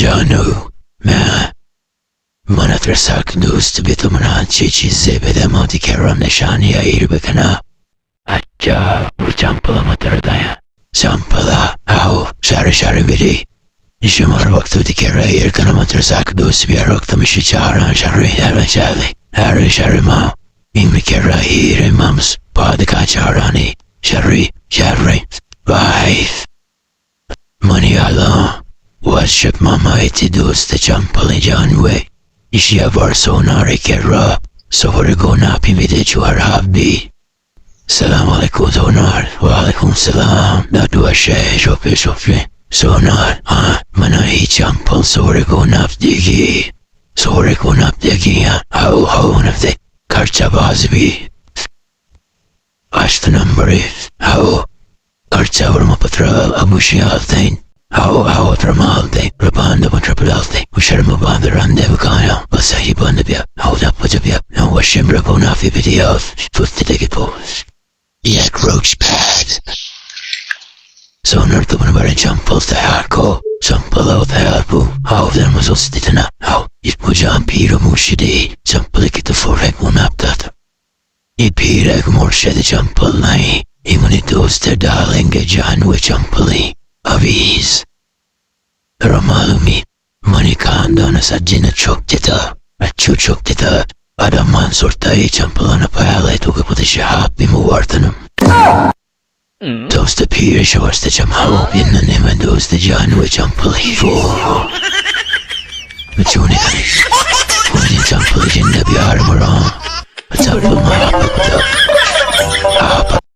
جانو، من، من ترا سک دوست بی، تو منا انچیں چیزے بدے، من وتی کرا نشانی ءَ ایر بکناں۔ اچھا، برو چمپل ءَ من ترا دایاں۔ چمپل ءَ؟ ہئو، شر شر، بدے۔ ایشی من ہر وقت وتی کرا ایر کناں، من ترا سک دوست بی، ہر وقت ہمیشی چاراں، شر شر، شر شر، شر، من، اے منی کرا ایر، من بس پاد کاں چارانی، شر شر، بائے۔ منی ہیالاں، وت شپ ماما ءَ تئی دوست چمپلیں جانو ءَ، ایشی ءَ بر سونار ءِ کرا، سہر ءِ گوناپی بدے چو ہراب بی۔ سلام علیکم سونار۔ وعلیکم سلام۔ داد وش ئے، شپ ئے، شپ ئے۔ سونار، ہاں، منا اے چمپل سہر ءِ گوناپ دیگی۔ سہر ءِ گوناپ دیگی، ہاں۔ ہئو، ہئو، نہ دے۔ خرچہ باز بی۔ ہشت نمبر ءَ۔ ہئو۔ خرچہ ور ما پترا ابوشی حال دیں۔ ہئو، ہئو، ترا مال دیں۔ رباند من ترا پلال دیں۔ و شرم باند رندے بکایا۔ بس ہی بند بیا۔ ہئو، دپ پجا بیا۔ نو وشم رگو نافی بدیا۔ توت دگی تو۔ یک روچ پاد۔ سونر تو من برے چمپل تیار کو۔ چمپل او تیار بو۔ ہئو، در مزوس دیتنا۔ ہئو، یک کجام پیر و موشی دی۔ چمپل کی تو فورے گوناپ دات۔ اے پیرک مرشد چمپل نہ ایں، اے منی دوست ءِ ڈارلنگ ءِ جانو ءِ چمپل ایں۔ عزیز، ترا معلومی، منی خاندان ءَ سجین ءَ چک جتا، اچو چک جتا، ادا من زرتا اے چمپلان ءَ پیال ءِ توک ءَ پد شہاب بی مو وارتنم۔ دوست پیر شوست چم ہو بین، نہ من دوست جانو چمپل ہی فو۔ چونے کنی؟ وجہ چمپل جند بیار مران۔ چمپل ما آپ کتا۔ آپ